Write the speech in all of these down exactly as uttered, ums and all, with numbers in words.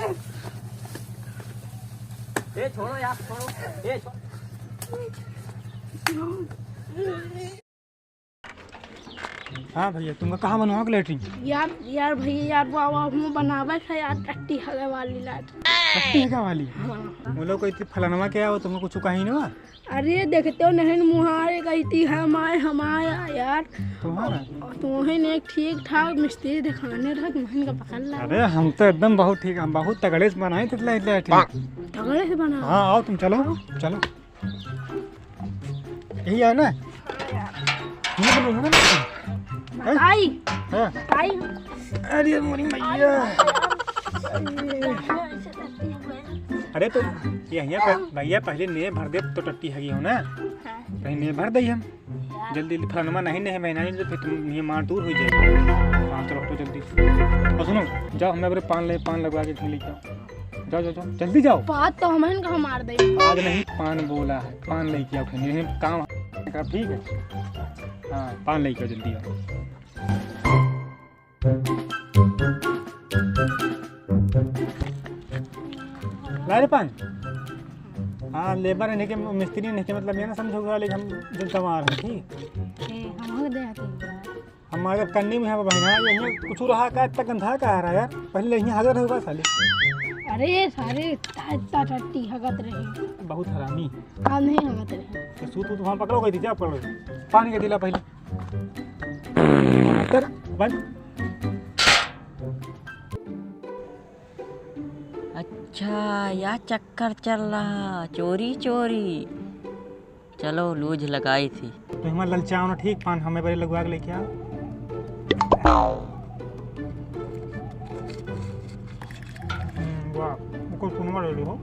ए, छोड़ो यार, छोड़ो। ए, छोड़ो। हाँ भैया, तुमका कहाँ बनवाओ के लेटरिन? यार, यार भैया, यार, वो, वो हम बनावे थे यार, टट्टी हगे वाली लेटरिन। टट्टी हगे वाली? हाँ। वो लोग कहती, "फलानवा के आओ, तुमको कुछ कहीं ना।" अरे, देखते हो नहीं, मुहारे कहती, "हम आए, हम आए यार।" तुम्हारा? और तुम्हें ने एक ठीक ठाक मिस्त्री दिखाने रहा, तुम्हें का पकड़ ला। अरे, हम तो एकदम बहुत ठीक, हम बहुत तगड़े से बनाए थे लेटरिन। तगड़े से बना? हाँ, आओ तुम, चलो, चलो। यही है ना? ये बोलो ना। बताई। हाँ। बताई। अरे मोरी मैया। अरे तो यहिया पर भैया पहले ने भर दे तो टट्टी हगी हो ना। हाँ। कहीं ने भर दे हम। जल्दी जल्दी फलानमा नहीं नहीं महीना नहीं तो फिर तुम ये मार दूर हो जाए। हाँ चलो हटो जल्दी। और सुनो, जाओ हमें अबरे पान ले, पान लगवा के कहीं लेके आओ। जाओ, जाओ, जाओ, जल्दी जाओ। बात तो हमहन का मार दे। आज नहीं, पान बोला है, पान लेके आओ, कहीं नहीं, काम है, ठीक है? हाँ, पान लेके आओ, जल्दी आओ। ला रे पान। हाँ, लेबर नहीं के, मिस्त्री नहीं के, मतलब ये ना समझो कि हम जब तमार हैं, ठीक? ए, हम हो दे आते हैं। हमारे कन्नी में यहाँ बहिना है, यहाँ कुछ रहा का, इतना गंधा का आ रहा है यार। पहले यहाँ हगत रहोगा साले। अरे सारे ता-, ता-, टट्टी हगत रहे। बहुत हरामी। काम नहीं हगत रहे। तो सूत वूत वहाँ पकड़ो गई थी, जा पकड़ो। पानी के दिला पहले। कर बंद। अच्छा, या चक्कर चल रहा, चोरी चोरी। चलो, लूज लगाई थी। तो हमार ललचाओ ना, ठीक, पान हमें बड़े लगवा के लेके आओ। हम्म, वाह, वो कोई सुनवा ले लो।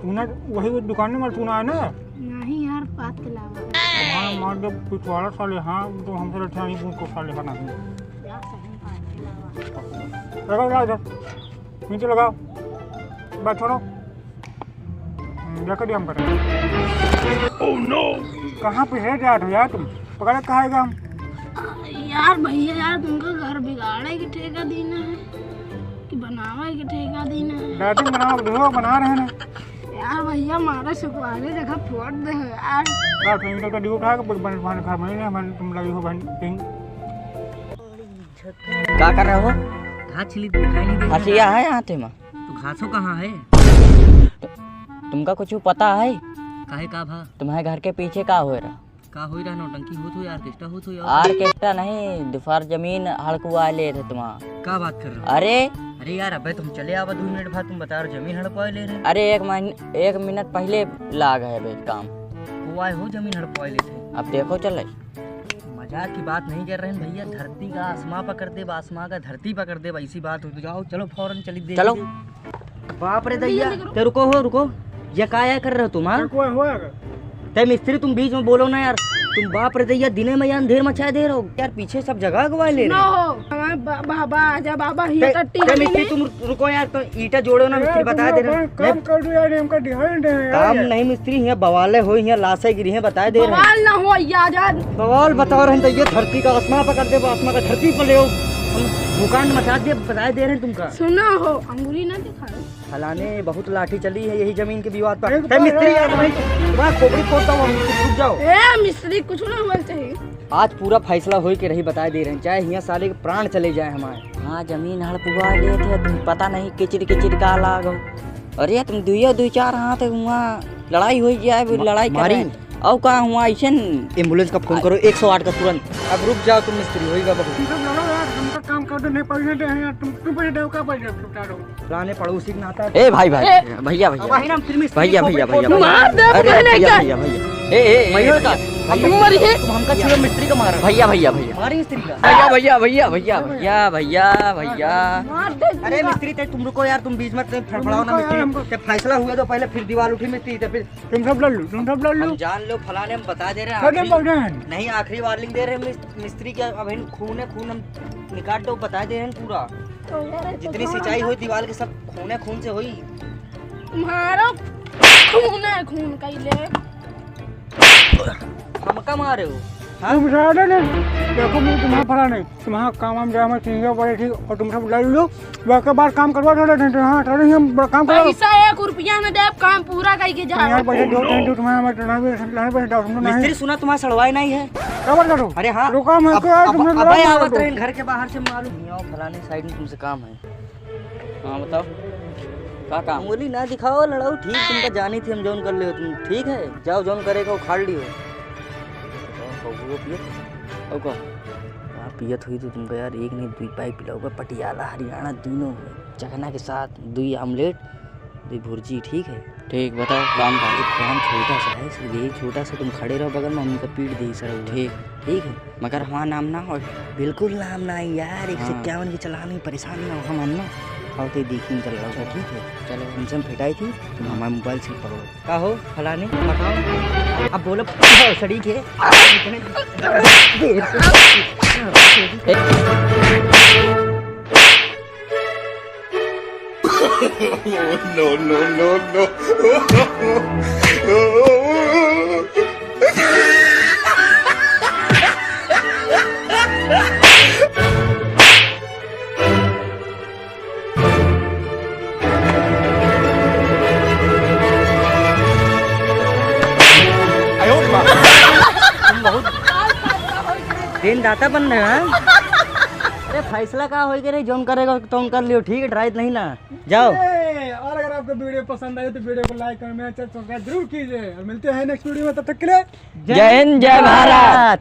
तूने वही दुकान में चूना है ना? नहीं यार, पात के लावा। हाँ, मार दे पिछवाड़ा साले, हाँ, तो हमसे लठिया नहीं, उनको साले बना दे। यार, सही पात के लावा। लगाओ, लगाओ इधर। नीचे लगाओ। बस छोड़ो। हम्म, देखो दी हम करें। Oh no! कहाँ पे है जात हो यार तुम? पकड़े कहाँ है हम? यार भैया यार, तुमका घर बिगाड़े के ठेका दीना है कि बनावे के ठेका दीना है? बैटिंग बनाओ, देखो बना रहे हैं। यार भैया, मारे सुखवाले जगह फोड़ दे हो यार। यार, तुम तो कभी उठा के बन, बन, घर में नहीं, बन, तुम लगी हो बन, तुम। का कर रहे हो? घास छिली दिखाई नहीं दे रहा। हसिया है हाथे में। तो घासो कहाँ है? तु-, तुमका कुछ पता है? काहे का भा? तुम्हारे घर के पीछे का हो रहा? का होई रहा? नौटंकी होत होई, orchestra होत होई, और का? Orchestra नहीं, दोपहर जमीन हड़कवा ले रहे तुम्हारा। का बात कर रहे हो? अरे। अरे यार, अबे तुम चले आवा, दो मिनट बाद तुम बता रहे हो जमीन हड़पवा ले रहे। अरे एक महीन-, एक मिनट पहले लाग है अबे काम। वो आए हो जमीन हड़पवा ले रहे। अब देखो चले। मजाक की बात नहीं कर रहे हैं भैया, धरती का आसमां पकड़ दे, आसमां का धरती पकड़ दे, ऐसी बात हो तो जाओ, चलो फौरन चली दे। चलो। बाप रे दैया, ते रुको हो, रुको। ये का या कर रहे हो तुम, हाँ? कोई हुआ? ते मिस्त्री, तुम बीच में बोलो ना यार। तुम बाप रे दैया, दिने में या अंधेर मचा दे रहे हो यार, पीछे सब जगह अगवा ले रहे हो। ना हो, हमारे बा-, बाबा आजा, बाबा, ये ते, टट्टी ते हमारी मिस्त्री, नहीं। तुम रुको यार, तो ईंटा जोड़ो ना, ए, मिस्त्री, तुम बता दे रहे हैं। काम कर दो यार, हमका दिखाई नहीं दे रहा है यार। काम नहीं मिस्त्री, यहाँ बवाले हो, यहाँ लाशें गिरी हैं, बता दे रहे हैं। बवाल ना हो, या जा। बवाल बता रहे हैं, तो ये धरती का आसमां पकड़ दे, आसमां का धरती पर ले हो। हम भूखंड मचा दे, बता दे रहे हैं तुमका। सुना हो, अंगूरी ना दिखाओ। फलाने बहुत लाठी चली है यही जमीन के विवाद पर। एक ए, मिस्त्री बार यार, भाई, तुम्हारा खोपड़ी फोड़ता हूँ, रुक जाओ। ए, मिस्त्री, कुछ ना होना चाहिए। आज पूरा फैसला होई के रही, बताए दे रहे हैं, चाहे हियाँ साले के प्राण चले जाए हमारे। हाँ, जमीन हड़पुआ लेत है, तुम पता नहीं किचिर किचिर का लागो। अरे तुम दुइयो दुइ चार हाथ हुआ लड़ाई होई जाए, मा-, लड़ाई मारी। करे। औ का हुआ ऐसे न-, एम्बुलेंस का फोन करो, एक सौ आठ का तुरंत। अब रुक जाओ तुम मिस्त्री, होई बा बहुत। तुम सब लड़ो यार, हमका काम कर दो, नहीं पैसे दे हैं यार, तुम, तुम पैसे दो, का पैसे दो, तुम चारों। फलाने पड़ोसी के नाता। ए भाई, भाई, ए! भैया, भैया। अब वही ना हम फिल्मी भैया, स्क्रीन भैया, को भैया, फोटो भैया। मार दे, अरे, पहले भैया, क्या? भैया, भैया। ए, ए, ए, भैया, भैया। हम मर गए। तुम हमका छुए मिस्त्री का मारा। भैया, भैया, भैया। मारी मिस्त्री का। भैया, भैया, भैया, भैया, भैया, भैया, भैया। मार दे अरे इसका। मिस्त्री, ते तुम रुको यार, तुम बीच में ते फड़फड़ाओ ना तुम रुको यार, मिस्त्री। हमको ते फैसला हुआ तो पहले फिर दीवार उठी मिस्त्री, ते फिर तुम सब लड़ लो, तुम सब लड़ लो। हम जान लो फलाने, हम बता दे रहे हैं, कर दे आखिरी, पौधे हैं। नहीं, आखिरी वार्निंग दे रहे हैं मिस-, मिस्त्री के, अब इन खूने खून हम निकाल दो, बता दे रहे हैं पूरा। तो यार, जितनी तो सिंचाई हुई दीवार के, सब खूने खून से हुई। मारो, खूने खून कइले। हमका मारे हो? हाँ? तुम सारे ने, देखो, मैं तुम्हारा फलाने, तुम्हारा काम हम जाए, मैं ठीक है, बड़े ठीक, और तुम सब लड़ लो, बाकी बार काम करवा दो, नहीं तो हाँ, चलो, हम काम करो। पैसा एक रुपया न देब, काम पूरा करके जाओ। यार, पैसे दो, नहीं तो तुम्हारा, मैं तुम्हारा भी लड़ाई पैसे दो, तुम तो नहीं। मिस्त्री सुना तुम्हारा सड़वाई नहीं है। क्या बात करो? अरे हाँ। रुको, मैं अब, क्या, अब, तुमने अब लड़ा मारो आवत तो। रहे घर के बाहर से मालूम, यहाँ फलाने साइड में तुमसे काम है। हाँ, बताओ, का काम? उंगली ना दिखाओ लड़ाऊ, ठीक तुमका जानी थी हम, जौन कर लियो तुम, ठीक है, जाओ जौन करेगा उखाड़ लियो। बताओ, बबुआ पियत है? और का? हाँ, पियत हुई तो तुमका यार एक नहीं दुई पाई पिलाऊंगा, पटियाला हरियाणा दोनों में, चखना के साथ दुई आमलेट, दुई भुर्जी, ठीक है? ठीक, बताओ, काम का? एक काम छोटा सा है, सिर्फ यही छोटा सा, तुम खड़े रहो बगल में, हम उनका पीट दी सर। ठीक। ठीक है? मगर हमारा नाम ना हो। बिल्कुल नाम ना है यार, हाँ। एक सौ इक्यावन के चालान में परेशान ना हो, हम ना। और तो देखी निकल रहा होगा, ठीक है? चलो। उनसे हम पिटाई थी, तुम हमारे मोबाइल से पकड़ो। का हो, फलानी, बताओ। अब बोलो, सड़ी के। इतने देर से। No, no, no, no। तुम बहुत देनदाता बन रहे हो, हाँ? अरे फैसला का होई के रही, जौन करेगा तौन कर लियो, ठीक है, डराइत नहीं ना, जाओ। ए, और अगर आपको वीडियो पसंद आए तो वीडियो को लाइक, कमेंट, सब्सक्राइब जरूर कीजिए और मिलते हैं नेक्स्ट वीडियो में, तब तक के लिए जय हिंद, जय भारत।